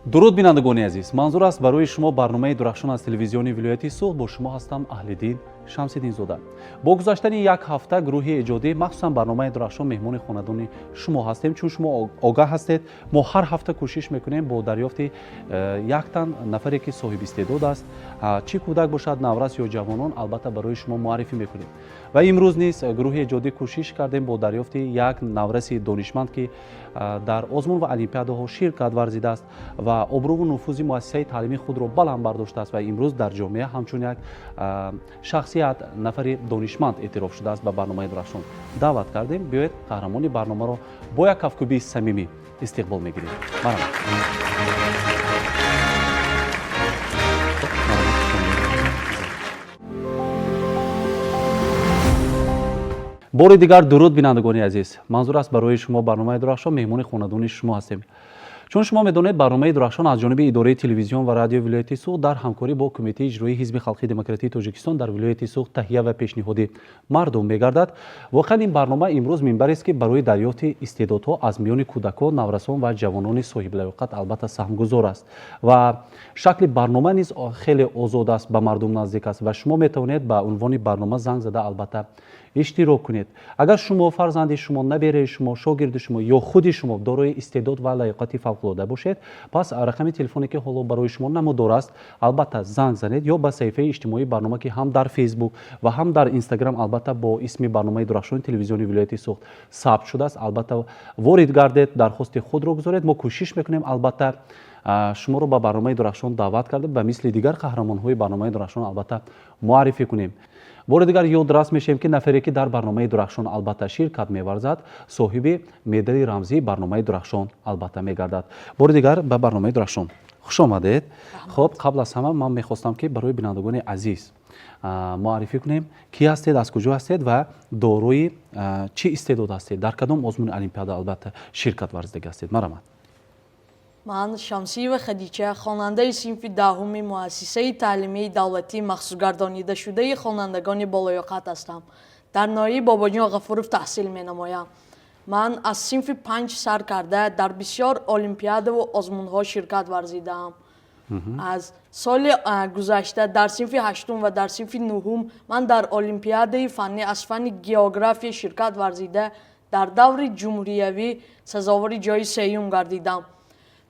Дуруд, бинандагони азиз! Манзур аст барои шумо барномаи «Дурахшон» аз телевизиони вилояти Суғд. Бо шумо ҳастам Аҳлиддин Шамсиддинзода. Бо гузаштани як ҳафта гурӯҳи эҷодӣ, махсусан барномаи «Дурахшон», меҳмони хонадони шумо ҳастем. Чун шумо огаҳ ҳастед, мо ҳар ҳафта кӯшиш мекунем бо дарёфти як тан нафаре, ки соҳиби истеъдод аст, чӣ кӯдак бошад, наврас ё ҷавонон, албатта барои шумо муаррифӣ мекунем. Ва имрӯз низ гурӯҳи эҷодӣ кӯшиш кардем бо дарёфти як навраси донишманд, ки дар озмун ва олимпиадаҳо ширкат варзидааст ва обрӯву нуфузи муассисаи таълимии худро баланд бардоштааст ва имрӯз дар ҷомеа ҳамчун як шахсият, нафари донишманд эътироф шудааст, ба барномаи «Дурахшон» даъват кардем. Биёед, қаҳрамони барномаро бо як кафкӯбии самимӣ истиқбол мегирем. Марҳамат. Бори дигар дуруд, бинандагони азиз! Манзур аст барои шумо барномаи «Дурахшон», меҳмони хонадони шумо ҳастем. Чун шумо медонед, барномаи «Дурахшон» аз ҷониби идораи телевизион ва радиои вилояти Суғд дар ҳамкорӣ бо Кумитаи иҷроии Ҳизби халқии демократии Тоҷикистон дар вилояти Суғд таҳия ва пешниҳоди мардум мегардад. Воқеан, ин барнома имрӯз минбарест, ки барои дарёфти истеъдодҳо аз миёни кӯдакон, наврасон ва ҷавонони соҳиблаёқат албатта саҳмгузор аст. Ва шакли барнома низ хеле озод аст, ба мардум наздик аст ва шумо метавонед ба унвони барнома занг зада, албатта иштирок кунед. Агар шумо, фарзанди шумо, набераи шумо, шогирди шумо ё худи шумо дорои истеъдод ва лаёқати фавқулода бошед, пас рақами телефоне, ки ҳоло барои шумо намудор аст, албатта занг занед ё ба саҳифаи иҷтимоии барнома, ки ҳам дар Фейсбук ва ҳам дар Инстаграм албатта бо исми барномаи «Дурахшони» телевизиони вилояти Суғд сабт шудааст, албатта ворид гардед, дархости худро гузоред. Мо кӯшиш мекунем, албатта шуморо ба барномаи «Дурахшон» даъват карда, ба мисли дигар қаҳрамонҳои барномаи «Дурахшон» албатта муаррифӣ кунем. Бори дигар ёдрас мешавем, ки нафаре, ки дар барномаи «Дурахшон» албатта ширкат меварзад, соҳиби медали рамзии барномаи «Дурахшон» албатта мегардад. Бори дигар ба барномаи «Дурахшон» хуш омадед. Хоб, қабл аз ҳама ман мехостам, ки барои бинандагони азиз муаррифӣ кунем, кӣ ҳастед, аз куҷо ҳастед ва дорои чӣ истеъдод ҳастед, дар кадом озмуни олимпиада албатта ширкат варзидагӣ ҳастед. Марҳамат. Ман Шамсиева Хадича, хонандаи синфи 10-уми муассисаи таълимии давлатии махсусгардонидашудаи хонандагони болоёқат ҳастам. Дар ноҳияи Бобоҷон Ғафуров таҳсил менамоям. Ман аз синфи 5 сар карда дар бисёр олимпиадаву озмунҳо ширкат варзидаам. Аз соли гузашта дар синфи ҳаштум ва дар синфи нуҳум ман дар олимпиадаи фаннӣ аз фанни география ширкат варзида, дар даври ҷумҳуриявӣ сазовори ҷои сеюм гардидам.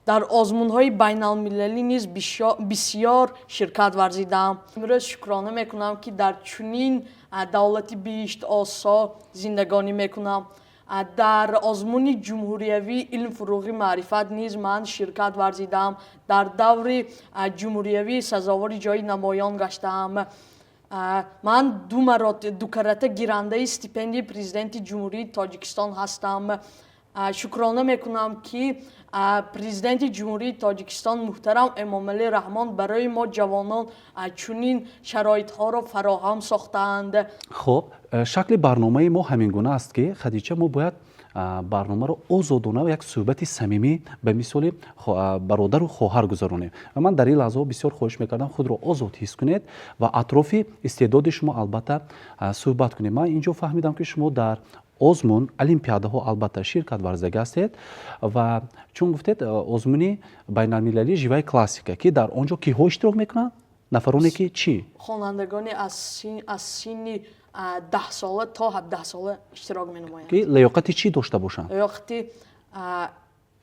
Дар озмунҳои байналмилалӣ низ бисёр ширкат варзидаам. Имрӯз шукрона мекунам, ки дар чунин давлати биҳиштосо зиндагонӣ мекунам. Дар озмуни ҷумҳуриявии «Илм, фуруғи маърифат» низ ман ширкат варзидаам. Дар даври ҷумҳуриявӣ сазовори ҷои намоён гаштаам. Ман дукарата гирандаи стипендияи Президенти Ҷумҳурии Тоҷикистон ҳастам. Шукрона мекунам, ки Президенти Ҷумҳурии Тоҷикистон муҳтарам Эмомалӣ Раҳмон барои мо ҷавонон чунин шароитҳоро фароҳам сохтаанд. Хуб, шакли барномаи мо ҳамин гуна аст, ки, Хадича, мо бояд барномаро озодона ва як суҳбати самимӣ ба мисоли бародару хоҳар гузаронем. Ва ман дар ин лаҳзаҳо бисёр хоҳиш мекардам, худро озод ҳис кунед ва атрофи истеъдоди шумо албатта суҳбат кунем. Ман инҷо фаҳмидам, ки шумо дар озмун, олимпиадаҳо албатта ширкат варзидагӣ ҳастед ва чун гуфтед, озмуни байналмилалии «Живая классика», ки дар он ҷо киҳо иштирок мекунанд, нафароне ки чӣ? Хонандагони аз синни 10-сола то 17-сола иштирок менамоянд. Ки лаёқати чӣ дошта бошанд? Лаёқати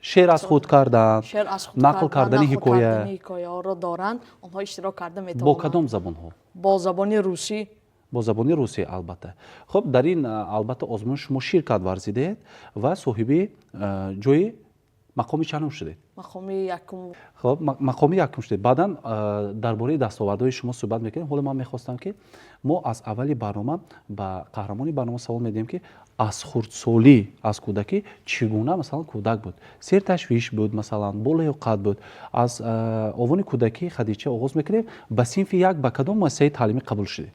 шеър аз худ кардан, шеър аз худ нақл кардани ҳикоя. Ҳикояҳоро доранд, онҳо иштирок карда метавонанд. Бо кадом забонҳо? Бо забони русӣ. Бо забони русӣ албатта. Хуб, дар ин албатта озмун шумо ширкат варзидед ва соҳиби ҷои мақоми чандум шудед? Мақоми якум. Хуб, мақоми якум шудед. Баъдан дар бораи дастовардҳои шумо суҳбат мекунем. Ҳоло ман мехостам, ки мо аз аввали барнома ба қаҳрамони барнома савол медиҳем, ки аз хурдсолӣ, аз кӯдакӣ чӣ гуна, масалан, кӯдак буд, серташвиш буд, масалан, болаёқат буд. Аз овони кӯдакӣ, Хадича, оғоз мекунем. Ба синфи як ба кадом муассисаи таълимӣ қабул шудед?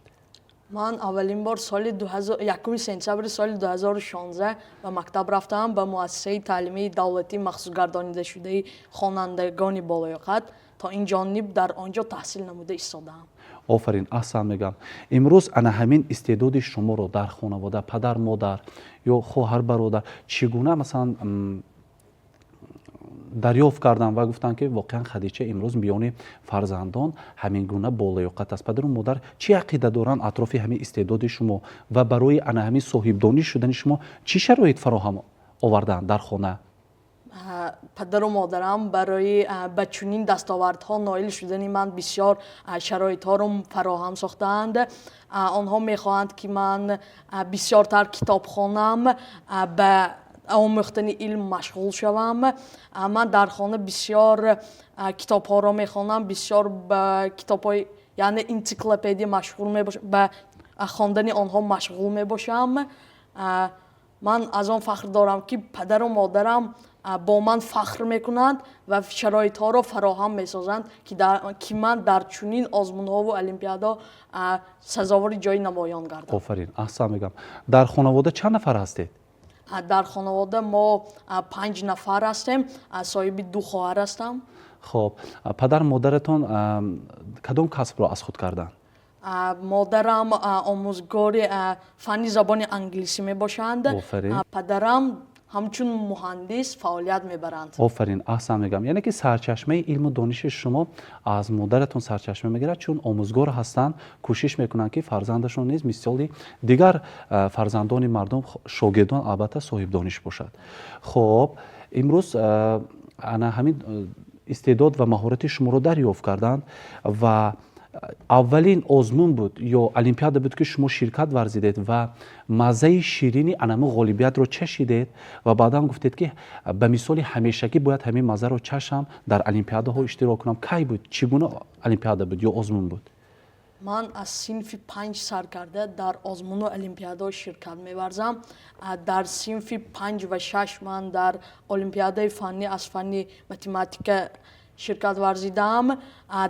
Ман аввалин бор соли 1 сентябри соли 2016 ба мактаб рафтам, ба муассисаи таълимии давлатии махсусгардонидашудаи хонандагони болоёқат. То ин ҷониб дар он ҷо таҳсил намуда истодаам. Офарин, аҳсан мегӯям. Имрӯз ана ҳамин истеъдоди шуморо дар хонавода падар, модар ё хоҳар, бародар чӣ гуна, масалан, Дарёфт карданд ва гуфтанд, ки воқеан Хадича имрӯз миёни фарзандон ҳамин гуна болаёқат аст. Падару модар чӣ ақида доранд атрофи ҳамин истеъдоди шумо ва барои ана ҳамин соҳибдониш шудани шумо чӣ шароит фароҳам оварданд дар хона? Падару модарам барои ба чунин дастовардҳо ноил шудани ман бисёр шароитҳоро фароҳам сохтаанд. Онҳо мехоҳанд, ки ман бисёртар китоб хонам, ба омӯхтани илм машғул шавам. Ман дар хона бисёр китобҳоро мехонам, бисёр ба китобҳои, яъне энсиклопедия машғул мебошам, ба хондани онҳо машғул мебошам. Ман аз он фахр дорам, ки падару модарам бо ман фахр мекунанд ва шароитҳоро фароҳам месозанд, ки ман дар чунин озмунҳову олимпиадаҳо сазовори ҷои намоён гардам. Офарин, аҳсан мегӯям. Дар хонавода чанд нафар ҳастед? Дар хонавода мо панҷ нафар ҳастем, соҳиби ду хоҳар ҳастам. Хоб, падару модаратон кадом касбро аз худ карданд? Модарам омӯзгори фанни забони англисӣ мебошанд. Падарам ҳамчун муҳандис фаъолият мебаранд. Офарин, аҳсан мегӯям. Яъне ки сарчашмаи илму дониши шумо аз модаратон сарчашма мегирад, чун омӯзгор ҳастанд, кӯшиш мекунанд, ки фарзандашон низ мисоли дигар фарзандони мардум, шогирдон, албатта, соҳибдониш бошад. Хоб, имрӯз ана ҳамин истеъдод ва маҳорати шуморо дарёфт карданд ва аввалин озмун буд ё олимпиада буд, ки шумо ширкат варзидед ва маззаи ширини анаму ғолибиятро чашидед ва баъдан гуфтед, ки ба мисоли ҳамешагӣ бояд ҳамин маззаро чашам, дар олимпиадаҳо иштирок кунам. Кай буд, чӣ гуна олимпиада буд ё озмун буд? Ман аз синфи панҷ сар карда дар озмуну олимпиадаҳо ширкат меварзам. Дар синфи панҷ ва шаш ман дар олимпиадаи фаннӣ аз фанни математика ширкат варзидаам.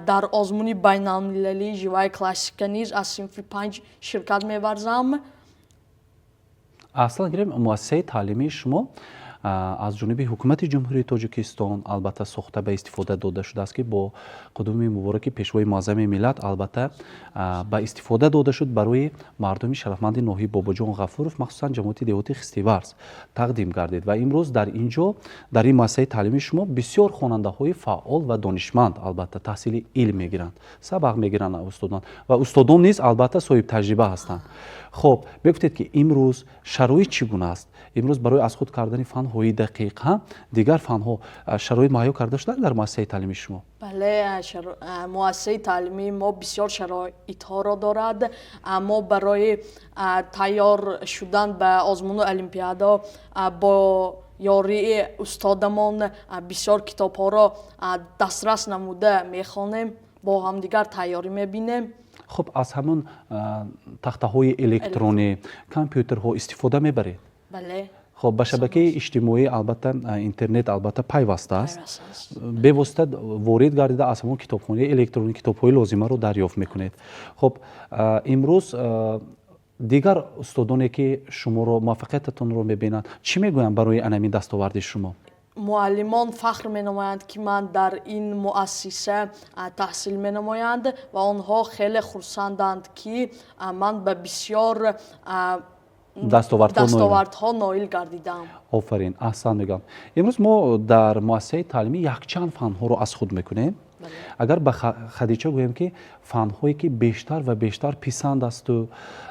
Дар озмуни байналмилалии «Живая классика» низ аз синфи панҷ ширкат меварзам. Аслан гирем, муассисаи таълимии шумо аз ҷониби ҳукумати Ҷумҳурии Тоҷикистон, албатта, сохта ба истифода дода шудааст, ки бо қудуми мубораки Пешвои муаззами миллат, албатта, ба истифода дода шуд, барои мардуми шарафманди ноҳияи Бобоҷон Ғафуров, махсусан ҷамоати деҳоти Хистиварз тақдим гардид. Ва имрӯз дар ин ҷо, дар ин муассисаи таълимии шумо, бисёр хонандаҳои фаъол ва донишманд, албатта, таҳсили илм мегиранд, сабақ мегиранд устодон ва устодон низ, албатта, соҳибтаҷриба ҳастанд. Хоб, мегуфтед, ки имрӯз шароит чӣ гуна аст? Имрӯз барои аз худ кардани фанҳои дақиқ, дигар фанҳо шароит муҳайё карда шуданд дар муассисаи таълимии шумо? Бале, муассисаи таълимии мо бисёр шароитҳоро дорад. Мо барои тайёр шудан ба озмуну олимпиадаҳо бо ёрии устодамон бисёр китобҳоро дастрас намуда мехонем, бо ҳамдигар тайёрӣ мебинем. Хуб, аз ҳамон тахтаҳои электронӣ, компютерҳо истифода мебаред? Бале. Хоб, ба шабакаи иҷтимоӣ, албатта, интернет, албатта, пайваста аст, бевосита ворид гардида, аз ҳамон китобхонаи электронӣ китобҳои лозимаро дарёфт мекунед. Хоб, имрӯз дигар устодоне, ки шуморо, муваффақиятатонро мебинанд, чӣ мегӯянд барои анамин дастоварди шумо? Муаллимон фахр менамоянд, ки ман дар ин муассиса таҳсил менамоянд, ва онҳо хеле хурсанданд, ки ман ба бисёр дастовардҳо ноил гардидам. Офарин, аҳсан мегӯям. Имрӯз мо дар муассисаи таълимӣ якчанд фанҳоро аз худ мекунем. Агар ба Хадича гӯем, ки фанҳое, ки бештар ва бештар писанд асту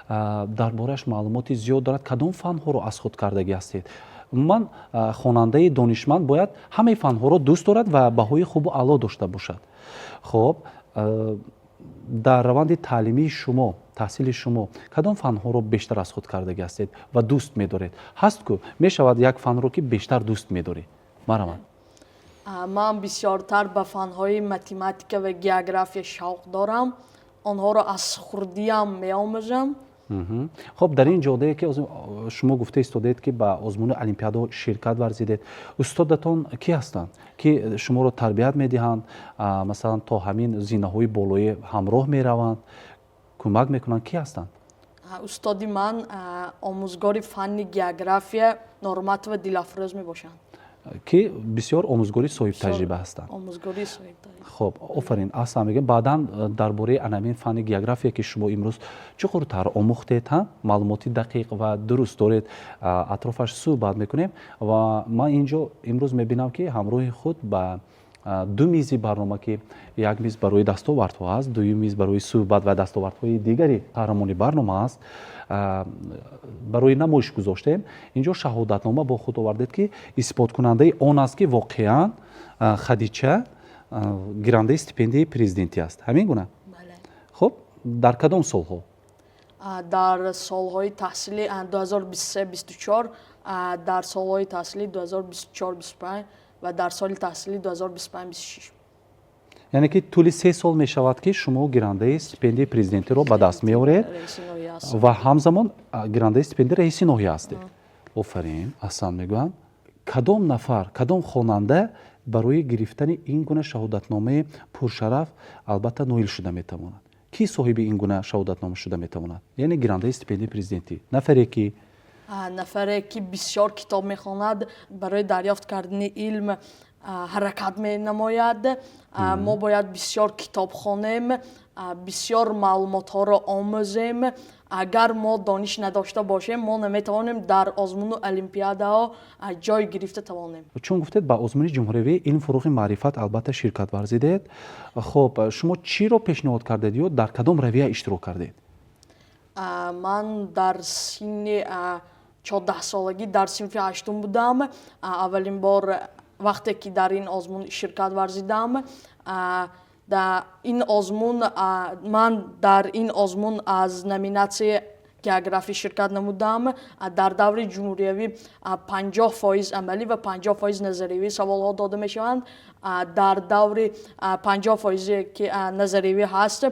дар борааш маълумоти зиёд дорад, кадом фанҳоро аз худ кардагӣ ҳастед? Умуман, хонандаи донишманд бояд ҳамаи фанҳоро дӯст дорад ва баҳои хубу аъло дошта бошад. Хоб, дар раванди таълимии шумо, таҳсили шумо, кадом фанҳоро бештар аз худ кардагӣ ҳастед ва дӯст медоред? Ҳаст ку, мешавад як фанро, ки бештар дӯст медорӣ? Марҳамат. Ман бисёртар ба фанҳои математика ва география шавқ дорам, онҳоро аз хурдиам меомӯзам. Хоб, дар ин ҷодае, ки шумо гуфта истодаед, ки ба озмуни олимпиадаҳо ширкат варзидед, устодатон кӣ ҳастанд, ки шуморо тарбият медиҳанд, масалан, то ҳамин зинаҳои болоӣ ҳамроҳ мераванд, кӯмак мекунанд? Кӣ ҳастанд? Устоди ман омӯзгори фанни география Норматова Дилафрӯз мебошанд. Ки бисёр омӯзгори соҳибтаҷриба ҳастанд. Омӯзгори соҳибтаҷриба. Хуб, офарин, аҳсан мегӯем. Баъдан дар бораи анамин фанни география, ки шумо имрӯз чуқуртар омӯхтед, ҳа, маълумоти дақиқ ва дуруст доред, атрофаш суҳбат мекунем. Ва ман ин ҷо имрӯз мебинам, ки ҳамроҳи худ ба ду мизи барнома, ки як миз барои дастовардҳо аст, дуюм миз барои суҳбат ва дастовардҳои дигари қаҳрамони барнома аст, барои намоиш гузоштем. Инҷо шаҳодатнома бо худ овардед, ки исботкунандаи он аст, ки воқеан Хадича гирандаи стипендияи президентӣ аст. Ҳамин гуна? Хуб, дар кадом солҳо? Дар солҳои таҳсили 2023-24, дар солҳои таҳсили 2024-25 ва дар соли таҳсили 2025-26. Яъне ки тӯли 3 сол мешавад, ки шумо гирандаи стипендияи президентиро ба даст меоред ва ҳамзамон гирандаи стипендияи раиси ноҳия ҳастед. Офарин, аҳсан мегӯям. Кадом нафар, кадом хонанда барои гирифтани ин гуна шаҳодатномаи пуршараф албатта ноил шуда метавонад? Кӣ соҳиби ин гуна шаҳодатнома шуда метавонад, яъне гирандаи стипендияи президентӣ? Нафаре ки Нафаре ки бисёр китоб мехонад, барои дарёфт кардани илм ҳаракат менамояд. Мо бояд бисёр китоб хонем, бисёр маълумотҳоро омӯзем. Агар мо дониш надошта бошем, мо наметавонем дар озмуну олимпиадаҳо ҷой гирифта тавонем. Чун гуфтед, ба озмуни ҷумҳуриявии «Илм, фурӯғи маърифат» албатта ширкат варзидед. Хуб, шумо чиро пешниҳод кардед ё дар кадом равия иштирок кардед? Ман дар синни 14-солагӣ дар синфи ҳаштум будам. Аввалин бор вақте ки дар ин озмун ширкат варзидам, дар ин озмун ман дар ин озмун аз номинатсияи географӣ ширкат намудам. Дар даври ҷумҳуриявӣ 50% амалӣ ва 50% назариявӣ саволҳо дода мешаванд. Дар даври 50 фоизе ки назариявӣ ҳаст,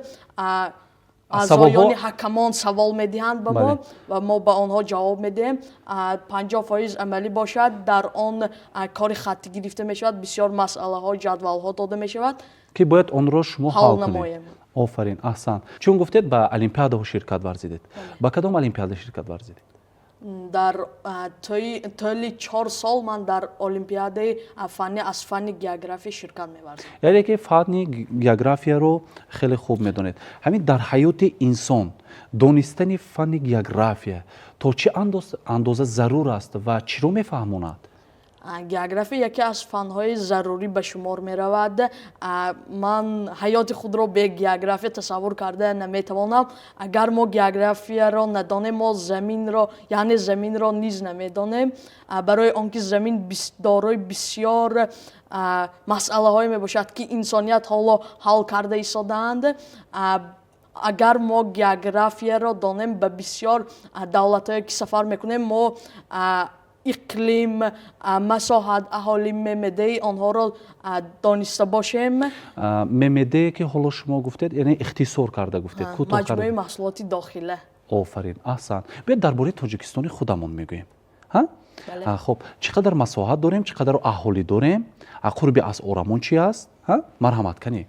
аъзоёни ҳакамон савол медиҳанд ба мо ва мо ба онҳо ҷавоб медиҳем. 50% амалӣ бошад, дар он кори хаттӣ гирифта мешавад, бисёр масъалаҳо, ҷадвалҳо дода мешавад, ки бояд онро шумо ҳал кунед. Офарин, аҳсан. Чун гуфтед, ба олимпиадаҳо ширкат варзидед, ба кадом олимпиада ширкат варзидед? Дар тӯли 4 сол ман дар олимпиадаи фанни аз фанни география ширкат меварзам. Яъне ки фанни географияро хеле хуб медонед. Ҳамин дар ҳаёти инсон донистани фанни география то чӣ андоза зарур аст ва чиро мефаҳмонад? География яке аз фанҳои зарурӣ ба шумор меравад. Ман ҳаёти худро бе география тасаввур карда наметавонам. Агар мо географияро надонем, мо заминро, яъне заминро низ намедонем, барои он ки замин дорои бисёр масъалаҳое мебошад, ки инсоният ҳоло ҳал карда истодаанд. Агар мо географияро донем, ба бисёр давлатҳое ки сафар мекунем, мо иқлим, масоҳат, аҳолӣ, ММДи онҳоро дониста бошем. ММД ки ҳоло шумо гуфтед, яъне ихтисор карда гуфтед. Маҷмӯи маҳсулоти дохила. Офарин, аҳсан. Биёед, дар бораи Тоҷикистони худамон мегӯем. Хуб, чӣ қадар масоҳат дорем, чӣ қадар аҳолӣ дорем, қурби асъорамон чи аст? Марҳамат канӣ.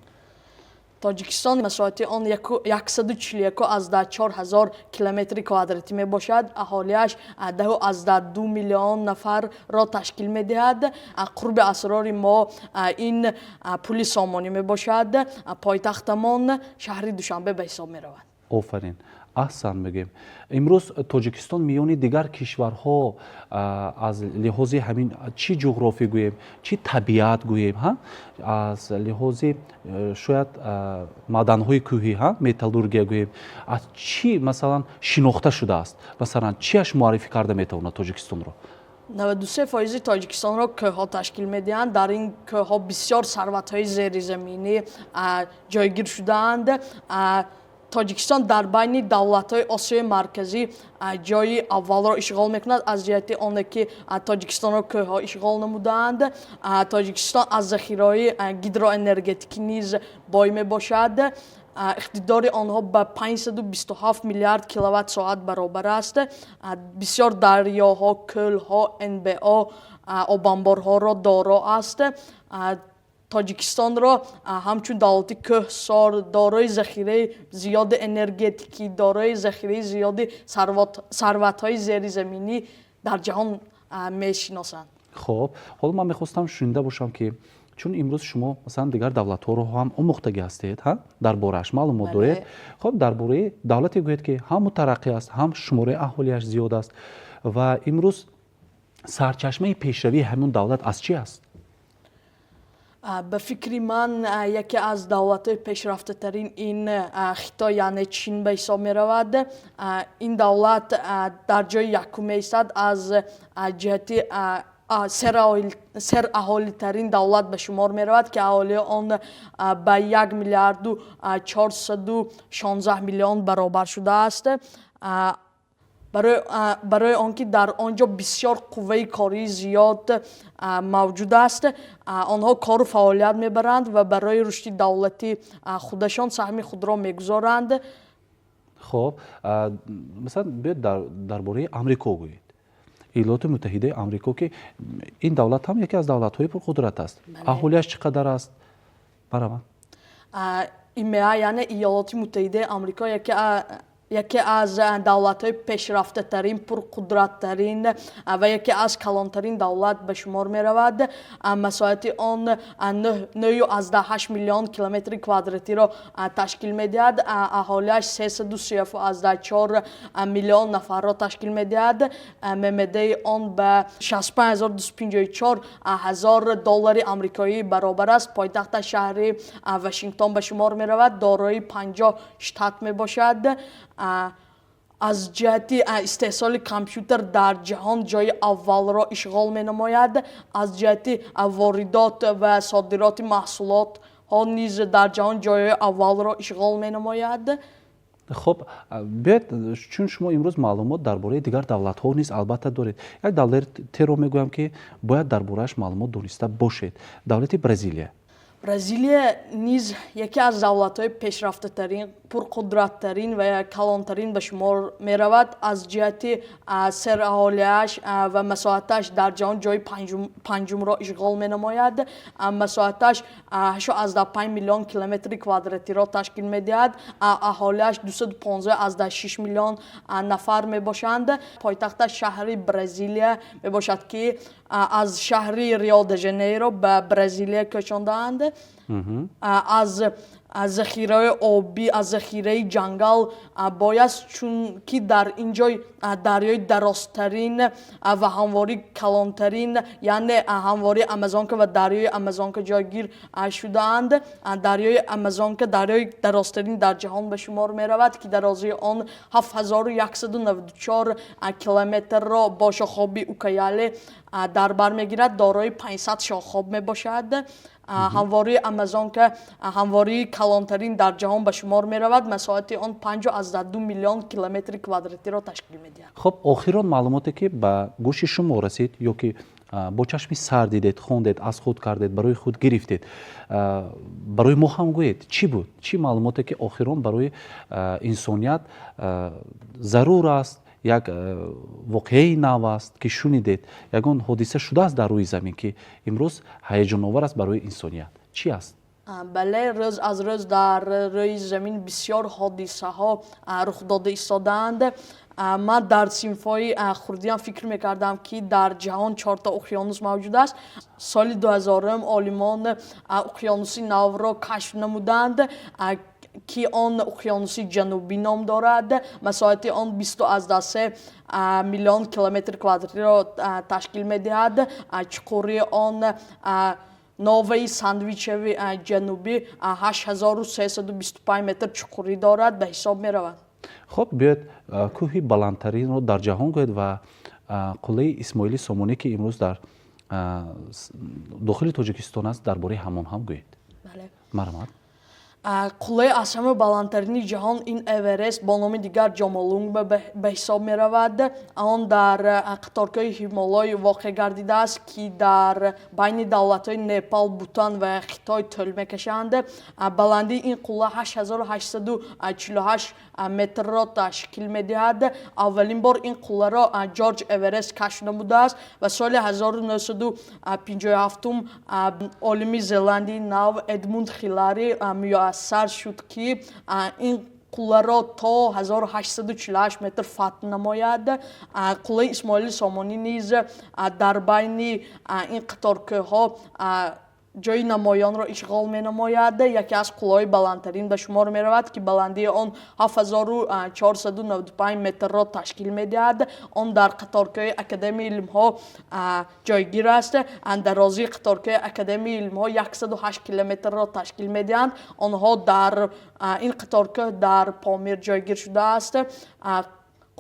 Тоҷикистон масоҳати он 141,4 ҳазор километри квадратӣ мебошад. Аҳолиаш 10,2 миллион нафарро ташкил медиҳад. Қурби асъори мо ин пули сомонӣ мебошад. Пойтахтамон шаҳри Душанбе ба ҳисоб меравад. Офарин, аҳсан мегӯем. Имрӯз Тоҷикистон миёни дигар кишварҳо аз лиҳози ҳамин чӣ ҷуғрофӣ гӯем, чӣ табиат гӯем, ҳа, аз лиҳози шояд маъданҳои кӯҳӣ, ҳа, металлургия гӯем, аз чӣ масалан шинохта шудааст? Масалан, чиаш муаррифӣ карда метавонад Тоҷикистонро? 93 фоизи Тоҷикистонро кӯҳҳо ташкил медиҳанд. Дар ин кӯҳҳо бисёр сарватҳои зеризаминӣ ҷойгир шудаанд. Тоҷикистон дар байни давлатҳои Осиёи Марказӣ ҷойи аввалро ишғол мекунад аз ҷиҳати оне ки Тоҷикистонро кӯҳҳо ишғол намудаанд. Тоҷикистон аз захираҳои гидроэнергетикӣ низ бой мебошад. Иқтидори онҳо ба 527 миллиард киловатт соат баробар аст. Бисёр дарёҳо, кӯлҳо, НБО, обанборҳоро доро аст. Тоҷикистонро ҳамчун давлати кӯҳсор, дорои захираи зиёди энергетикӣ, дорои захираи зиёди сарватҳои зеризаминӣ дар ҷаҳон мешиносанд. Хоб, ҳоло ман мехостам шунида бошам, ки чун имрӯз шумо, масалан, дигар давлатҳоро ҳам омӯхтагӣ ҳастед, ҳа, дар борааш маълумот доред. Хоб, дар бораи давлате гӯед, ки ҳам мутараққӣ аст, ҳам шумораи аҳолиаш зиёд аст ва имрӯз сарчашмаи пешравии ҳамин давлат аз чӣ аст? Ба фикри ман, яке аз давлатҳои пешрафтатарин ин Хитой, яъне Чин ба ҳисоб меравад. Ин давлат дар ҷои якум меистад, аз ҷиҳати сераҳолитарин давлат ба шумор меравад, ки аҳолии он ба 1 миллиарду 416 миллион баробар шудааст. Барои он ки дар он ҷо бисёр қувваи кории зиёд мавҷуд аст, онҳо кору фаъолият мебаранд ва барои рушди давлати худашон саҳми худро мегузоранд. Хоб, масалан, биёед, дар бораи Амрико гӯед, Иёлоти Муттаҳидаи Амрико, ки ин давлат ҳам яке аз давлатҳои пурқудрат аст. Аҳолиаш чӣ қадар аст? Бараванд. ИМА, яъне Иёлоти Муттаҳидаи Амрико, яке аз давлатҳои пешрафтатарин, пурқудраттарин ва яке аз калонтарин давлат ба шумор меравад. Масоҳати он 9,8 миллион километри квадратиро ташкил медиҳад. Аҳолиаш 334 миллион нафарро ташкил медиҳад. ММДи он ба 65 254 ҳазор доллари амрикоӣ баробар аст. Пойтахташ шаҳри Вашингтон ба шумор меравад. Дорои 50 штат мебошад. Аз ҷиҳати истеҳсоли компютер дар ҷаҳон ҷои аввалро ишғол менамояд. Аз ҷиҳати воридот ва содироти маҳсулотҳо низ дар ҷаҳон ҷои аввалро ишғол менамояд. Хоб, биёед, чун шумо имрӯз маълумот дар бораи дигар давлатҳо низ албатта доред, як давлатеро мегӯям, ки бояд дар борааш маълумот дониста бошед: давлати Бразилия. Бразилия низ яке аз давлатҳои пешрафтатарин, пурқудраттарин ва калонтарин ба шумор меравад. Аз ҷиҳати сераҳолиаш ва масоҳаташ дар ҷаҳон ҷои панҷумро ишғол менамояд. Масоҳаташ 8,5 миллион километри квадратиро ташкил медиҳад. Аҳолиаш 215,6 миллион нафар мебошанд. Пойтахташ шаҳри Бразилия мебошад, ки аз шаҳри Рио де Жанейро ба Бразилия кӯчондаанд. Аз захираҳои обӣ, аз захираи ҷангал бой аст, чунки дар ин ҷой дарёи дарозтарин ва ҳамвори калонтарин, яъне ҳамвори Амазонка ва дарёи Амазонка ҷойгир шудаанд. Дарёи Амазонка дарёи дарозтарин дар ҷаҳон ба шумор меравад, ки дарозии он 7194 километрро бо шохоби Укаяле дар бар мегирад, дорои 500 шохоб мебошад. Ҳамвории Амазонка ҳамвории калонтарин дар ҷаҳон ба шумор меравад. Масоҳати он 5,2 миллион километри квадратиро ташкил медиҳад. Хоб, охирон маълумоте, ки ба гӯши шумо расид ё ки бо чашми сар дидед, хондед, аз худ кардед, барои худ гирифтед, барои мо ҳам гӯед, чӣ буд? Чӣ маълумоте, ки охирон барои инсоният зарур аст, як воқеаи нав аст, ки шунидед, ягон ҳодиса шудааст дар рӯи замин, ки имрӯз ҳаяҷоновар аст барои инсоният, чӣ аст? Бале, рӯз аз рӯз дар рӯи замин бисёр ҳодисаҳо рух дода истодаанд. Ман дар синфҳои хурдиам фикр мекардам, ки дар ҷаҳон чорта уқёнус мавҷуд аст. Соли 2000-ум олимон уқёнуси навро кашф намуданд, ки он Уқёнуси Ҷанубӣ ном дорад. Масоҳати он 20,3 миллион километри квадратиро ташкил медиҳад. Чуқурии он, новаи Сандвичеви Ҷанубӣ, 8325 метр чуқурӣ дорад, ба ҳисоб меравад. Хуб, биёед, кӯҳи баландтаринро дар ҷаҳон гӯед ва қуллаи Исмоили Сомонӣ, ки имрӯз дар дохили Тоҷикистон аст, дар бораи ҳамон ҳам гӯед. Марҳамат. Қуллаи аз ҳама баландтарини ҷаҳон ин Эверест, бо номи дигар Ҷомолунгма ба ҳисоб меравад. Он дар қаторкӯҳи Ҳимолой воқеъ гардидааст, ки дар байни давлатҳои Непал, Бутан ва Хитой тӯл мекашанд. Баландии ин қулла 8848 метрро ташкил медиҳад. Аввалин бор ин қулларо Ҷорҷ Эверест кашф намудааст ва соли 1957 олими Зеландияи Нав Эдмунд Хилари муяссар шуд, ки ин Қулларо то 1848 метр фатҳ намояд. Қуллаи Исмоили Сомонӣ низ дар байни ин қаторкӯҳҳо ҷои намоёнро ишғол менамояд. Яке аз қуллаҳои баландтарин ба шумор меравад, ки баландии он 7495 метрро ташкил медиҳад. Он дар қаторкӯҳи Академияи илмҳо ҷойгир аст. Дарозии қаторкӯҳи Академияи илмҳо 108 километрро ташкил медиҳанд. Онҳо дар ин қаторкӯҳ дар Помир ҷойгир шудааст.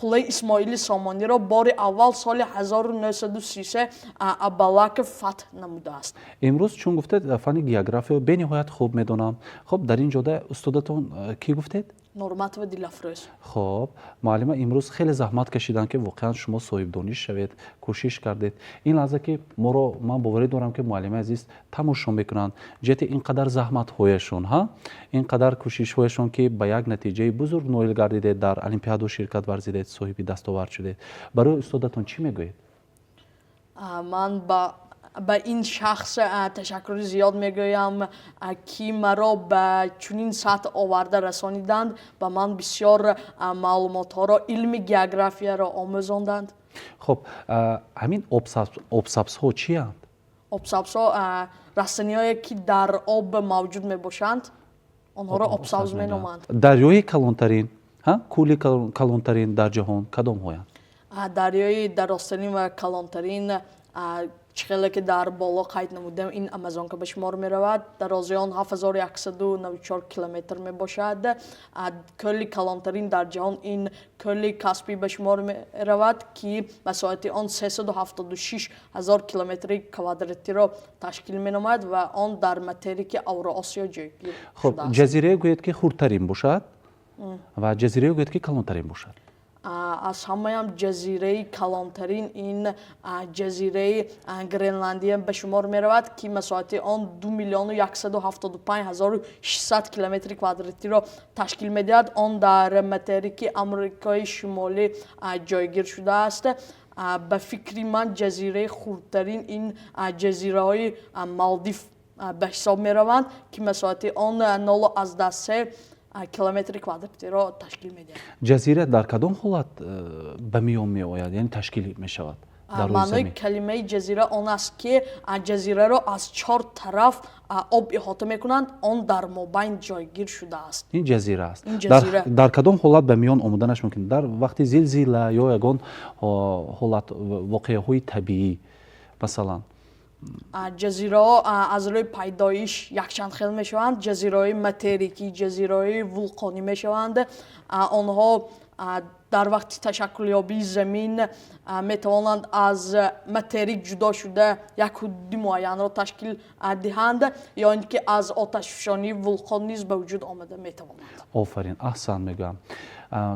Қуллаи Исмоили Сомониро бори аввал соли 1933 Абалаков фатҳ намудааст. Имрӯз, чун гуфтед, фанни географиё бениҳоят хуб медонам. Хуб, дар ин ҷода устодатон кӣ гуфтед? Нурматова Дилафрӯз. Хуб, муаллима имрӯз хеле заҳмат кашиданд, ки воқеан шумо соҳибдониш шавед, кӯшиш кардед. Ин лаҳза ки моро, ман боварӣ дорам, ки муаллимаи азиз тамошо мекунанд, ҷиҳати ин қадар заҳматҳояшон, ҳа, ин қадар кӯшишҳояшон, ки ба як натиҷаи бузург ноил гардидед, дар олимпиаду ширкат варзидед, соҳиби дастовард шудед, барои устодатон чӣ мегӯед? Ман ба ин шахс ташаккури зиёд мегӯям, ки маро ба чунин сатҳ оварда расониданд, ба ман бисёр маълумотҳоро, илми географияро омӯзонданд. Хуб, ҳамин обсабзҳо чиянд? Обсабзҳо растаниҳое, ки дар об мавҷуд мебошанд, онҳоро обсабз меноманд. Дарёи калонтарин, кӯли калонтарин дар ҷаҳон кадомҳоянд? Дарёи дарозтарин ва калонтарин, чӣ хеле ки дар боло қайд намудем, ин Амазонка ба шумор меравад. Дарозии он 7194 километр мебошад. Кӯли калонтарин дар ҷаҳон ин кӯли Каспий ба шумор меравад, ки масоҳати он 376 ҳазор километри квадратиро ташкил менамояд ва он дар материки Авроосиё ҷойгир. Хуб, ҷазирае гӯед, ки хурдтарин бошад, ва ҷазирае гӯед, ки калонтарин бошад. Аз ҳамаям ҷазираи калонтарин ин ҷазираи Гренландия ба шумор меравад, ки масоҳати он 2 175 600 километри квадратиро ташкил медиҳад. Он дар материки Амрикои Шимолӣ ҷойгир шудааст. Ба фикри ман, ҷазираи хурдтарин ин ҷазираҳои Малдив ба ҳисоб мераванд, ки масоҳати он 0,3 километри квадратиро ташкил медиҳад. Ҷазира дар кадом ҳолат ба миён меояд, яъне ташкил мешавад? Маънои калимаи ҷазира он аст, ки ҷазираро аз чор тараф об иҳота мекунанд, он дар мобайн ҷойгир шудааст. Ин ҷазира аст. Дар кадом ҳолат ба миён омаданаш мумкин? Дар вақти зилзила ё ягон ҳолат, воқеаҳои табиӣ, масалан? Ҷазираҳо аз рӯи пайдоиш якчанд хел мешаванд: ҷазираҳои материкӣ, ҷазираҳои вулқонӣ мешаванд. Онҳо дар вақти ташаккулёбии замин метавонанд аз материк ҷудо шуда, як ҳудуди муайянро ташкил диҳанд ё ин ки аз оташфишонии вулқон низ ба вуҷуд омада метавонанд. Офарин, аҳсан мегӯям.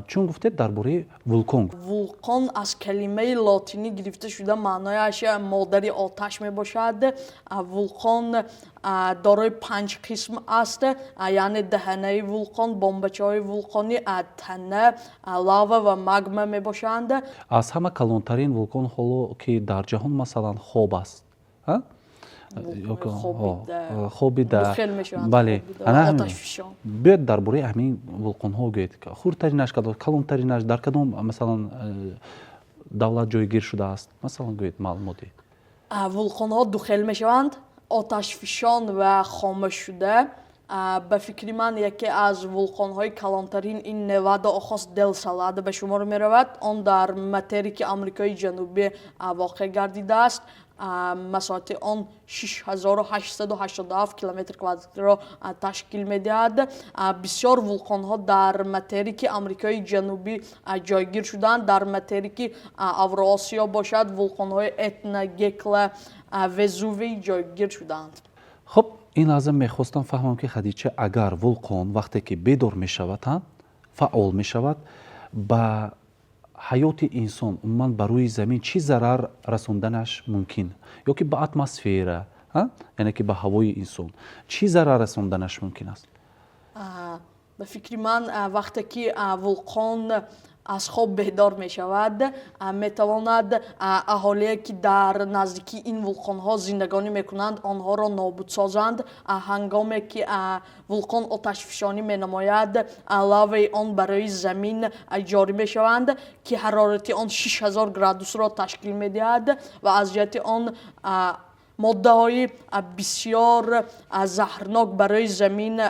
Чун гуфтед дар бораи вулқон. Вулқон аз калимаи лотинӣ гирифта шуда, маънояш модари оташ мебошад. Вулқон дорои панҷ қисм аст, яъне даҳанаи вулқон, бомбачаҳои вулқонӣ, тана, лава ва магма мебошанд. Аз ҳама калонтарин вулқон ҳоло ки дар ҷаҳон, масалан, хоб аст? Хобида, бале. Биёед, дар бораи ҳамин вулқонҳо гӯед: хурдтаринаш кадом, калонтаринаш дар кадом, масалан, давлат ҷойгир шудааст, масалан, гӯед, маълумот диҳед. Вулқонҳо ду хел мешаванд: оташфишон ва хомӯшшуда. Ба фикри ман, яке аз вулқонҳои калонтарин ин Невадо Охос дел Саладо ба шумор меравад. Он дар материки Амрикои Ҷанубӣ воқеъ гардидааст. Масоҳати он 6887 километри квадратиро ташкил медиҳад. Бисёр вулқонҳо дар материки Амрикои Ҷанубӣ ҷойгир шудаанд. Дар материки Авроосиё бошад, вулқонҳои Этна, Гекла, Везувий ҷойгир шудаанд. Хуб, ин лаҳза мехостам фаҳмам, ки, Хадича, агар вулқон вақте ки бедор мешавад, фаъол мешавад, ба ҳаёти инсон, умуман ба рӯи замин чӣ зарар расонданаш мумкин ё ки ба атмосфера, яъне ки ба ҳавои инсон чӣ зарар расонданаш мумкин аст? Ба фикри ман, вақте ки вулқон Аз хоб бедор мешавад, метавонад аҳолие, ки дар наздикии ин вулқонҳо зиндагонӣ мекунанд, онҳоро нобуд созанд. Ҳангоме ки вулқон оташфишонӣ менамояд, лаваи он барои замин ҷорӣ мешаванд, ки ҳарорати он 6000 градусро ташкил медиҳад ва аз ҷиҳати он моддаҳои бисёр заҳрнок барои замин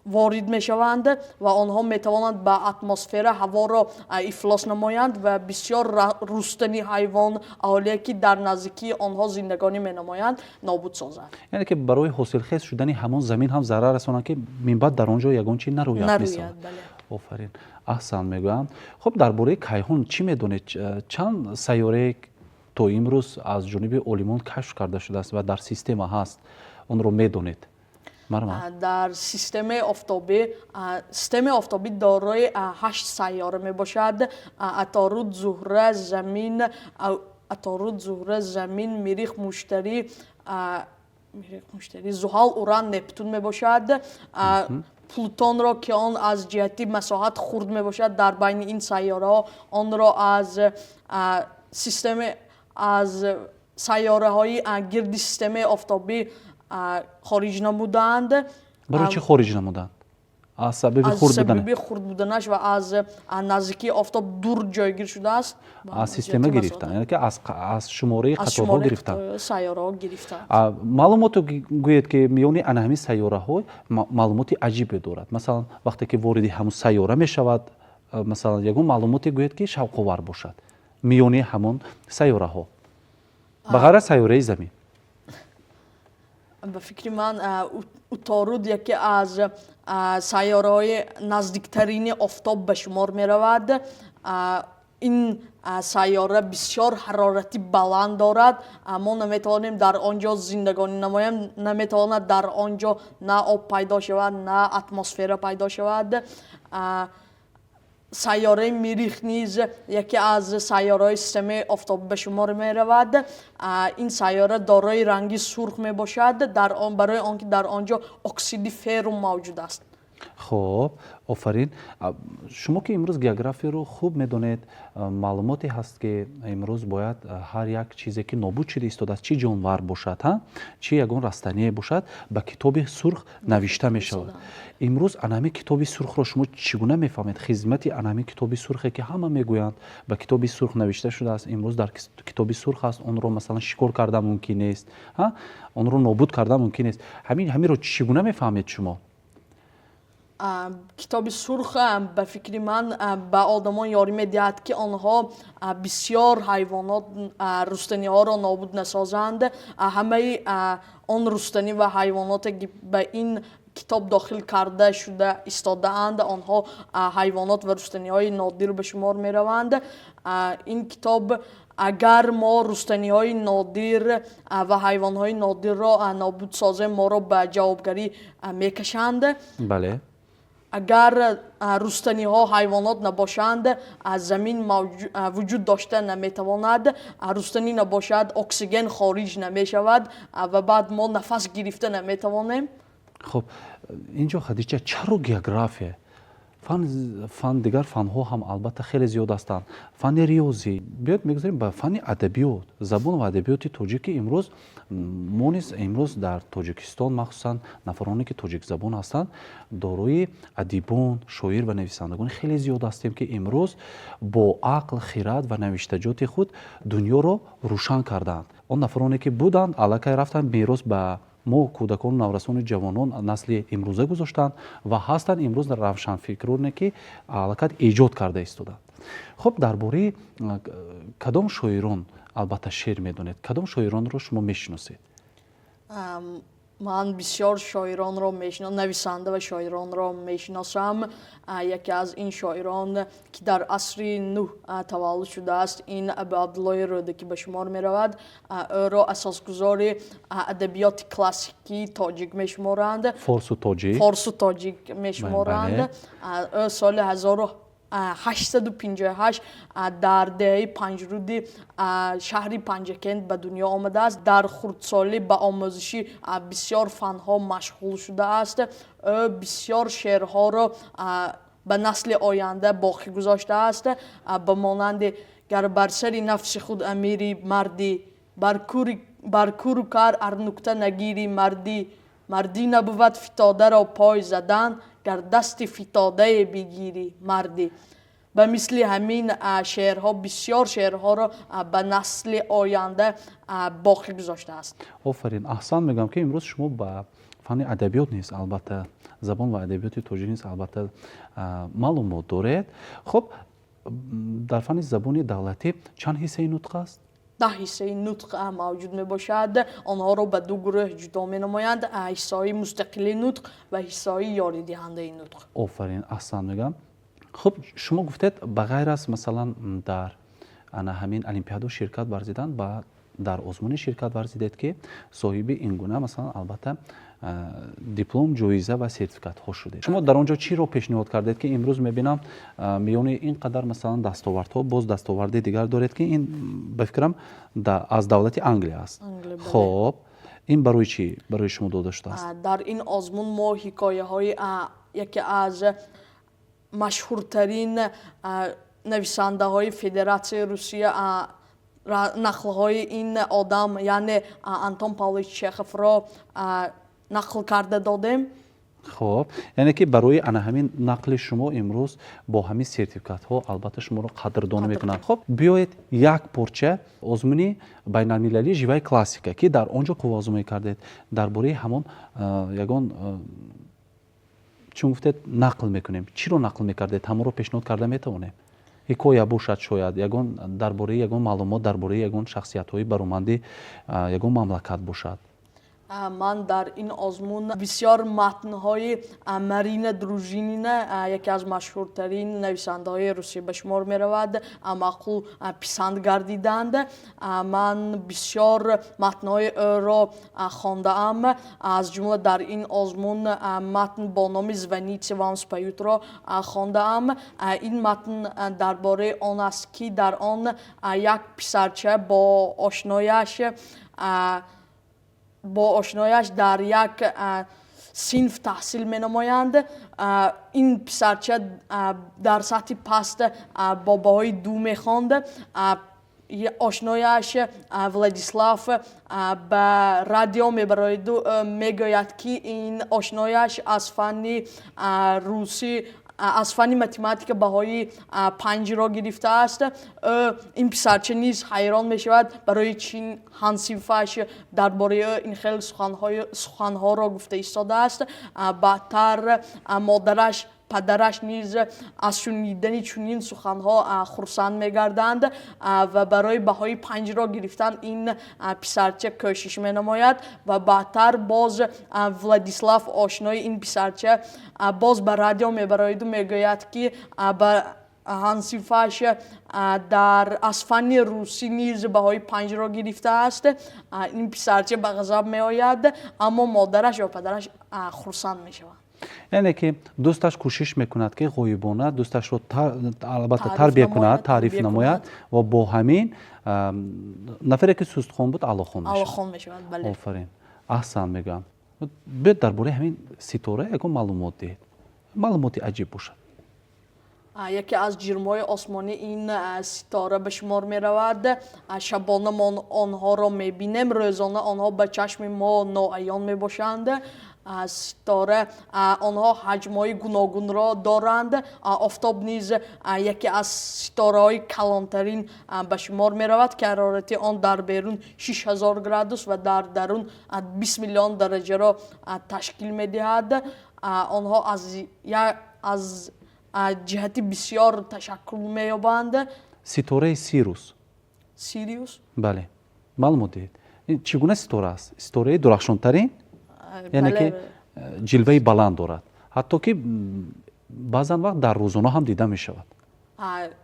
ворид мешаванд ва онҳо метавонанд ба атмосфера ҳаворо ифлос намоянд ва бисёр рустанӣ, ҳайвон, аҳолие, ки дар наздикии онҳо зиндагонӣ менамоянд, нобуд созанд. Яъне ки барои ҳосилхез шудани ҳамон замин ҳам зарар расонанд, ки минбаъд дар он ҷо ягон чи нарояд. Нарояд, бале. Офарин, аҳсан мегӯям. Хуб, дар бораи кайҳон чӣ медонед? Чанд сайёрае то имрӯз аз ҷониби олимон кашф карда шудааст ва дар система ҳаст, онро медонед? Дар системаи офтобӣ дорои ҳашт сайёра мебошад: Аторуд, Зуҳра, Замин, Мирих, Муштарӣ, Зуҳал, Уран, Нептун мебошад. Плутонро, ки он аз ҷиҳати масоҳат хурд мебошад дар байни ин сайёраҳо, онро аз сайёраҳои гирди системаи офтобӣ хориҷ намуданд. Барои чӣ хориҷ намуданд? Аз сабаби хурд будан? Сабаби хурд буданаш ва аз наздикии офтоб дур ҷойгир шудааст. Аз система гирифтан, яъне ки аз шумораи қаторҳо гирифтан. Сайёраҳо гирифтанд. Маълумото гӯед, ки миёни ана ҳамин сайёраҳо маълумоти аҷибе дорад. Масалан, вақте ки вориди ҳамун сайёра мешавад, масалан, ягон маълумоте гӯед, ки шавқовар бошад миёни ҳамон сайёраҳо, ба ғайр аз сайёраи Замин. Ба фикри ман, Уторуд яке аз сайёраҳои наздиктарини офтоб ба шумор меравад. Ин сайёра бисёр ҳарорати баланд дорад. Мо наметавонем дар он ҷо зиндагонӣ намоем. Наметавонад дар он ҷо на об пайдо шавад, на атмосфера пайдо шавад. Сайёраи Мирих низ яке аз сайёраҳои системаи офтобӣ ба шумор меравад. Ин сайёра дорои ранги сурх мебошад, барои он ки дар он ҷо оксиди феррум мавҷуд аст. Хуб, офарин. Шумо ки имрӯз географияро хуб медонед, маълумоте ҳаст, ки имрӯз бояд ҳар як чизе, ки нобуд шуда истодааст, чӣ ҷонвар бошад, ҳа, чӣ ягон растание бошад, ба китоби сурх навишта мешавад. Имрӯз ана ҳамин китоби сурхро шумо чӣ гуна мефаҳмед? Хизмати ана ҳамин китоби сурхе, ки ҳама мегӯянд, ба китоби сурх навишта шудааст, имрӯз дар китоби сурх аст, онро, масалан, шикор кардан мумкин нест, онро нобуд кардан мумкин нест, ҳаминро чӣ гуна мефаҳмед шумо? Китоби сурх, ба фикри ман, ба одамон ёрӣ медиҳад, ки онҳо бисёр ҳайвонот, рустаниҳоро нобуд насозанд. Ҳамаи он рустанӣ ва ҳайвоноте, ки ба ин китоб дохил карда шуда истодаанд, онҳо ҳайвонот ва рустаниҳои нодир ба шумор мераванд. Ин китоб, агар мо рустаниҳои нодир ва ҳайвонҳои нодирро нобуд созем, моро ба ҷавобгарӣ мекашанд. Агар рустаниҳо, ҳайвонот набошанд, замин вуҷуд дошта наметавонад. Рустанӣ набошад, оксиген хориҷ намешавад ва баъд мо нафас гирифта наметавонем. Хуб, инҷо, Хадича, чаро география? Фан, дигар фанҳо ҳам албатта хеле зиёд ҳастанд, фанни риёзӣ. Биёед, мегузарем ба фанни адабиёт, забон ва адабиёти тоҷикӣ. Имрӯз мо низ, имрӯз дар Тоҷикистон, махсусан нафароне, ки тоҷикзабон ҳастанд, дорои адибон, шоир ва нависандагони хеле зиёд ҳастем, ки имрӯз бо ақл, хирад ва навиштаҷоти худ дунёро рӯшан кардаанд. Он нафароне, ки буданд, аллакай рафтанд, мерос ба мо, кӯдакону наврасону ҷавонон, насли имрӯза гузоштанд ва ҳастанд имрӯз равшанфикроне, ки аллакай эҷод карда истодаанд. Хуб, дар бораи кадом шоирон албатта шеър медонед? Кадом шоиронро шумо мешиносед? Ман бисёр шоиронро мешиносам, нависанда ва шоиронро мешиносам. Яке аз ин шоирон, ки дар асри нӯҳ таваллуд шудааст, ин Абу Абдуллоҳи Рӯдакӣ ба шумор меравад. Ӯро асосгузори адабиёти классикии тоҷик мешуморанд. Форсу тоҷик. Форсу тоҷик мешуморанд. Ӯ соли 1858 дар деҳаи Панҷруди шаҳри Панҷакент ба дунё омадааст. Дар хурдсолӣ ба омӯзиши бисёр фанҳо машғул шудааст. Ӯ бисёр шеърҳоро Ба насли оянда боқӣ гузоштааст, ба монанди: «Гар бар сари нафси худ амирӣ, мардӣ, бар куру кар ар нукта нагирӣ, мардӣ, мардӣ набувад фитодаро пой задан, гар дасти фитодае бигирӣ, мардӣ». Ба мисли ҳамин шеърҳо бисёр шеърҳоро ба насли оянда боқӣ гузоштааст. Офарин, аҳсан. Мегӯям, ки имрӯз шумо ба фанни адабиёт низ, албатта забон ва адабиёти тоҷик низ, албатта, маълумот доред. Хуб, дар фанни забони давлатӣ чанд ҳиссаи нутқ аст? 10 ҳиссаи нутқ мавҷуд мебошад. Онҳоро ба ду гурӯҳ ҷудо менамоянд: ҳиссаҳои мустақили нутқ ва ҳиссаҳои ёридиҳандаи нутқ. Офарин, аҳсан мегӯям. Хуб, шумо гуфтед, ба ғайр аз, масалан, дар ана ҳамин олимпиадо ширкат варзидан, ба дар озмуне ширкат варзидед, ки соҳиби ин гуна, масалан, албатта, диплом, ҷоиза ва сертификатҳо шудед. Шумо дар он ҷо чиро пешниҳод кардед, ки имрӯз мебинам, миёни ин қадар, масалан, дастовардҳо боз дастоварди дигар доред, ки ин, ба фикрам, аз давлати Англия аст? Хоб, ин барои чӣ барои шумо дода шудааст? Дар ин озмун мо ҳикояҳои яке аз машҳуртарин нависандаҳои Федератсияи Русия, нақлҳои ин одам, яъне Антон Павлович Чеховро нақл карда додем. Хоб, яъне ки барои ана ҳамин нақли шумо имрӯз бо ҳамин сертификатҳо, албатта, шуморо қадрдонӣ мекунанд. Хоб, биёед, як порча озмуни байналмилалии «Живая классика», ки дар он ҷо қувваозмоӣ кардед, дар бораи ҳамон ягон, чун гуфтед, нақл мекунем. Чиро нақл мекардед, ҳамонро пешниҳод карда метавонем? Ҳикоя бошад, шояд ягон дар бораи ягон маълумот, дар бораи ягон шахсиятҳои бароманди ягон мамлакат бошад. Ман дар ин озмун бисёр матнҳои Марина Дружинина, яке аз машҳуртарин нависандаҳои Русия ба шумор меравад, маъқул писанд гардиданд. Ман бисёр матнҳои ӯро хондаам. Аз ҷумла дар ин озмун матн бо номи «Звоните, вам споют»-ро хондаам. Ин матн дар бораи он аст, ки дар он як писарча бо ошнояш дар як синф таҳсил менамоянд. Ин писарча дар сатҳи паст бо баҳои 2 мехонд. Ошнояш Владислав ба радио мебарояду мегӯяд, ки ин ошнояш аз фанни русӣ, аз фанни математика баҳои 5-ро гирифтааст. Ин писарча низ ҳайрон мешавад, барои чӣ ҳамсинфаш дар бораи ӯ ин хел суханҳоро гуфта истодааст. Баъдтар модараш, падараш низ аз шунидани чунин суханҳо хурсанд мегарданд ва барои баҳои 5-ро гирифтан ин писарча кӯшиш менамояд. Ва баъдтар боз Владислав, ошнои ин писарча, боз ба радио мебарояду мегӯяд, ки ба ҳамсинфаш дар аз фанни русӣ низ баҳои 5-ро гирифтааст. Ин писарча ба ғазаб меояд, аммо модараш ва падараш хурсанд мешаванд. Яъне ки дӯсташ кӯшиш мекунад, ки ғоибона дӯсташро, албатта, тарбия кунад, таъриф намояд ва бо ҳамин нафаре, ки сустхон буд, аълохон. Мешавад. Офарин, аҳсан мегӯям. Биёд, дар бораи ҳамин ситора ягон маълумот диҳед, маълумоти аҷиб бошад. Яке аз ҷирмҳои осмонӣ ин ситора ба шумор меравад. Шабона мо онҳоро мебинем, рӯзона онҳо ба чашми мо ноаён мебошанд. Ситора, онҳо ҳаҷмҳои гуногунро доранд. Офтоб низ яке аз ситораҳои калонтарин ба шумор меравад, ки ҳарорати он дар берун 6000 градус ва дар дарун 20 миллион дараҷаро ташкил медиҳад. Онҳо аз ҷиҳати бисёр ташаккул меёбанд. Ситораи Сириус. Сириус. Бале, маълумот диҳед, чӣ гуна ситора аст? Ситораи дурахшонтарин, яъне ки ҷилваи баланд дорад, ҳатто ки баъзан вақт дар рӯзона ҳам дида мешавад.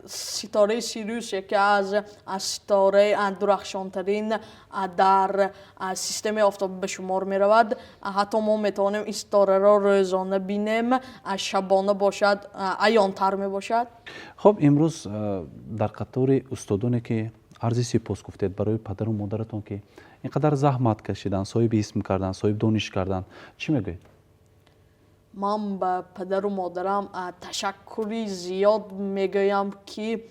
Ситораи Сириус яке аз ситораи дурахшонтарин дар системаи офтобӣ ба шумор меравад. Ҳатто мо метавонем ин ситораро рӯзона бинем, шабона бошад, аёнтар мебошад. Хуб, имрӯз дар қатори устодоне, ки арзи сипос гуфтед барои падару модаратон, ки ин қадар заҳмат кашиданд, соҳиби исм карданд, соҳиби дониш карданд, чӣ мегӯед? Ман ба падару модарам ташаккури зиёд мегӯям, ки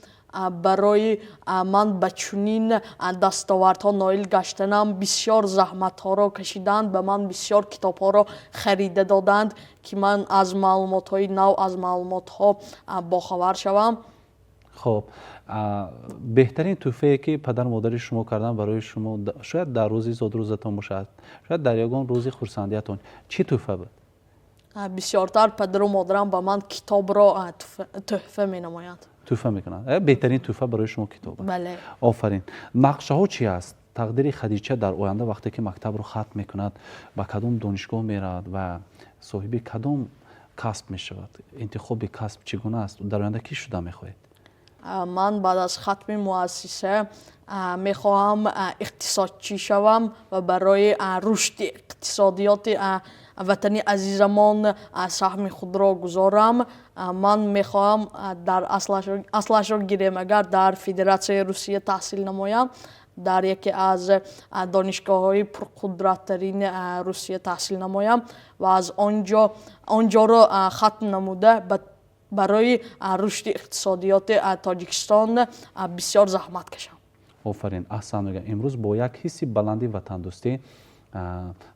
барои ман ба чунин дастовардҳо ноил гаштанам бисёр заҳматҳоро кашиданд, ба ман бисёр китобҳоро харида доданд, ки ман аз маълумотҳои нав, аз маълумотҳо бохабар шавам. Хуб, беҳтарин тӯҳфае, ки падару модари шумо карданд барои шумо, шояд дар рӯзи зодрӯзатон бошад, шояд дар ягон рӯзи хурсандиятон, чӣ тӯҳфа буд? Бисёртар падару модарам ба ман китобро тӯҳфа менамоянд. Тӯҳфа мекунанд. Беҳтарин тӯҳфа барои шумо китоб. Бале. Офарин. Нақшаҳо чи аст? Тақдири Хадича дар оянда, вақте ки мактабро хатм мекунад, ба кадом донишгоҳ меравад ва соҳиби кадом касб мешавад? Интихоби касб чӣ гуна аст? Дар оянда кӣ шуда мехоҳед? Ман баъд аз хатми муассиса мехоҳам иқтисодчӣ шавам ва барои рушди иқтисодиёти ватани азизамон саҳми худро гузорам. Ман мехоҳам дар аслашро гирем, агар дар Федератсияи Русия таҳсил намоям, дар яке аз донишгоҳҳои пурқудраттарини Русия таҳсил намоям ва аз он ҷо онҷоро хатм намуда, барои рушди иқтисодиёти Тоҷикистон бисёр заҳмат кашам. Офарин, аҳсан мегӯям. Имрӯз бо як ҳисси баланди ватандӯстӣ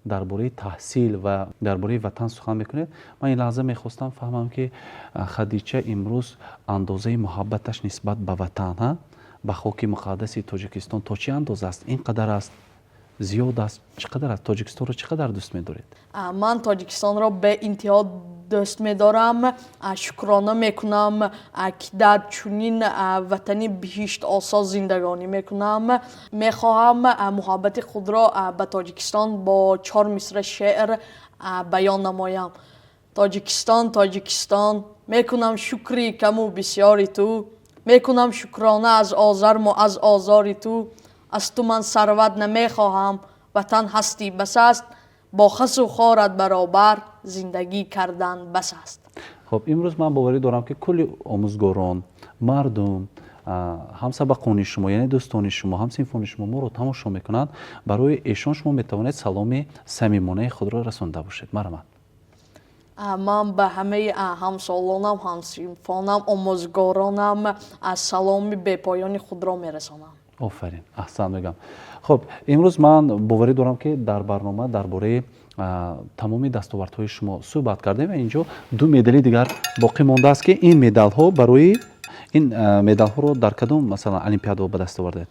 дар бораи таҳсил ва дар бораи ватан сухан мекунед. Ман ин лаҳза мехостам фаҳмам, ки Хадича имрӯз андозаи муҳаббаташ нисбат ба ватан, ба хоки муқаддаси Тоҷикистон то чӣ андоза аст? Ин қадар аст, зиёд аст, чӣ қадар аст? Тоҷикистонро чӣ қадар дӯст медоред? Ман Тоҷикистонро беинтиҳо дӯст медорам. Шукрона мекунам, ки дар чунин ватани биҳиштосо зиндагонӣ мекунам. Мехоҳам муҳаббати худро ба Тоҷикистон бо чор мисра шеър баён намоям. Тоҷикистон, Тоҷикистон, мекунам шукри каму бисёри ту, мекунам шукрона аз озарму аз озори ту. Аз ту ман сарват намехоҳам, ватан ҳастӣ, бас аст. Бо хасу хорат баробар зиндагӣ кардан бас аст. Хуб, имрӯз ман боварӣ дорам, ки кулли омӯзгорон, мардум, ҳамсабақони шумо, яъне дӯстони шумо, ҳамсинфони шумо моро тамошо мекунанд. Барои эшон шумо метавонед саломи самимонаи худро расонда бошед. Марҳамат. Ман ба ҳамаи ҳамсолонам, ҳамсинфонам, омӯзгоронам саломи бепоёни худро мерасонам. Офарин, аҳсан мегӯям. Хуб, имрӯз ман боварӣ дорам, ки дар барнома дар бораи тамоми дастовардҳои шумо суҳбат кардем ва инҷо ду медали дигар боқӣ мондааст, ки ин медалҳо барои ин медалҳоро дар кадом, масалан, олимпиадаҳо ба даст овардед?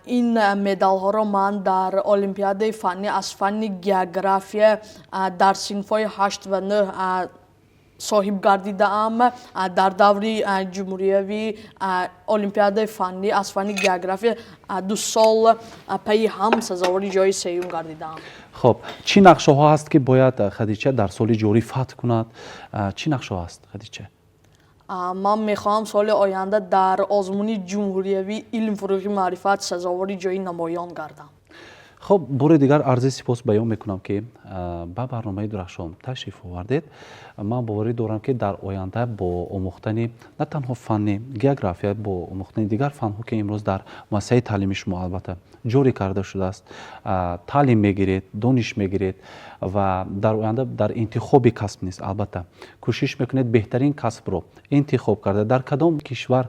Ин медалҳоро ман дар олимпиадаи фаннӣ аз фанни география дар синфҳои ҳашт ва нӯҳ соҳиб гардидаам. Дар даври ҷумҳуриявии олимпиадаи фаннӣ аз фанни география 2 сол пайи ҳам сазовори ҷои сеюм гардидаам. Хуб, чӣ нақшаҳо ҳаст, ки бояд Хадича дар соли ҷорӣ фатҳ кунад? Чӣ нақшаҳо ҳаст, Хадича? Ман мехоҳам соли оянда дар озмуни ҷумҳуриявии «Илм, фурӯғи маърифат» сазовори ҷои намоён гардам. Хуб, бори дигар арзи сипос баён мекунам, ки ба барномаи «Дурахшон» ташриф овардед. Ман боварӣ дорам, ки дар оянда бо омӯхтани на танҳо фанни география, бо омӯхтани дигар фанҳо, ки имрӯз дар муассисаи таълими шумо албатта ҷорӣ карда шудааст, таълим мегиред, дониш мегиред ва дар оянда дар интихоби касб низ албатта кӯшиш мекунед беҳтарин касбро интихоб карда, дар кадом кишвар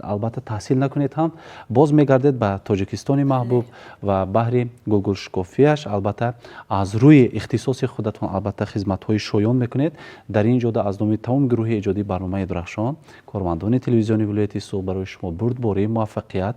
албатта таҳсил накунед ҳам, боз мегардед ба Тоҷикистони маҳбуб ва баҳри гулгулшукуфияш албатта аз рӯи ихтисоси худатон албатта хизматҳои шоён мекунед. Дар ин ҷода аз номи тамоми гурӯҳи эҷодии барномаи «Дурахшон», кормандони телевизиони вилояти Суғд барои шумо бурдборӣ, муваффақият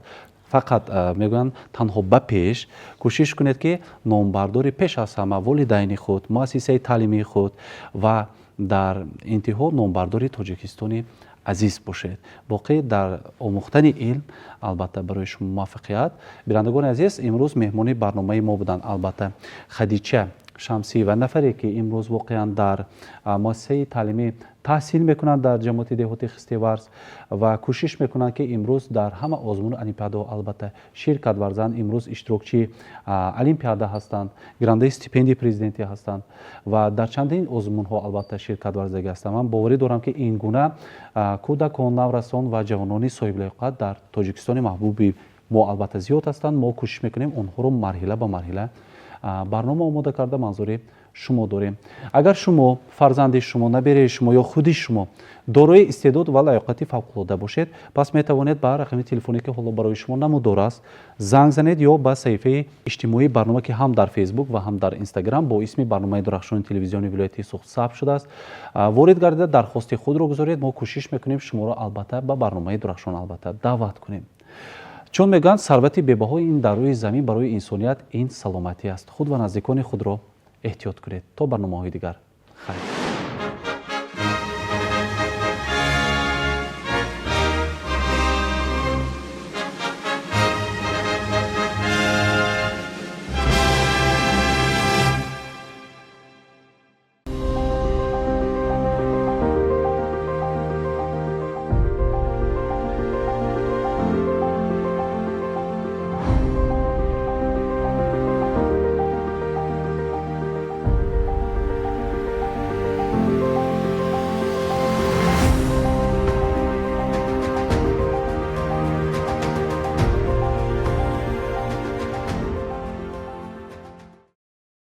фақат мегӯянд. Танҳо ба пеш кӯшиш кунед, ки номбардори пеш аз ҳама волидайни худ, муассисаи таълимии худ ва дар интиҳо номбардори Тоҷикистони азиз бошед. Боқӣ дар омӯхтани илм албатта барои шумо муваффақият. Бинандагони азиз, имрӯз меҳмони барномаи мо буданд албатта Хадича Шамсиева, нафаре, ки имрӯз воқеан дар муассисаи таълимӣ таҳсил мекунанд дар ҷамоати деҳоти Хистеварз ва кӯшиш мекунанд, ки имрӯз дар ҳама озмуну олимпиадаҳо албатта ширкат варзанд. Имрӯз иштирокчии олимпиада ҳастанд, гирандаи стипендияи президентӣ ҳастанд ва дар чандин озмунҳо албатта ширкат варзагӣ ҳастанд. Ман боварӣ дорам, ки ин гуна кӯдакон, наврасон ва ҷавонони соҳиблаёқат дар Тоҷикистони маҳбуби мо албатта зиёд ҳастанд. Мо кӯшиш мекунем онҳоро марҳила ба марҳила барнома омода карда манзури Шумо дорем. Агар шумо, фарзанди шумо, набераи шумо ё худи шумо дорои истеъдод ва лаёқати фавқулода бошед, пас метавонед ба рақами телефоне, ки ҳоло барои шумо намудор аст, занг занед ё ба саҳифаи иҷтимоии барнома, ки ҳам дар Фейсбук ва ҳам дар Инстаграм бо исми барномаи Дурахшони телевизиони вилояти Суғд сабт шудааст, ворид гардида, дархости худро гузоред. Мо кӯшиш мекунем, шуморо албатта ба барномаи Дурахшон албатта даъват кунем, чун мегӯянд, сарвати бебаҳои ин дар рӯи замин барои инсоният ин саломатӣ аст. Худ ва наздикони худро эҳтиёт кунед. То барномаҳои дигар, хайр.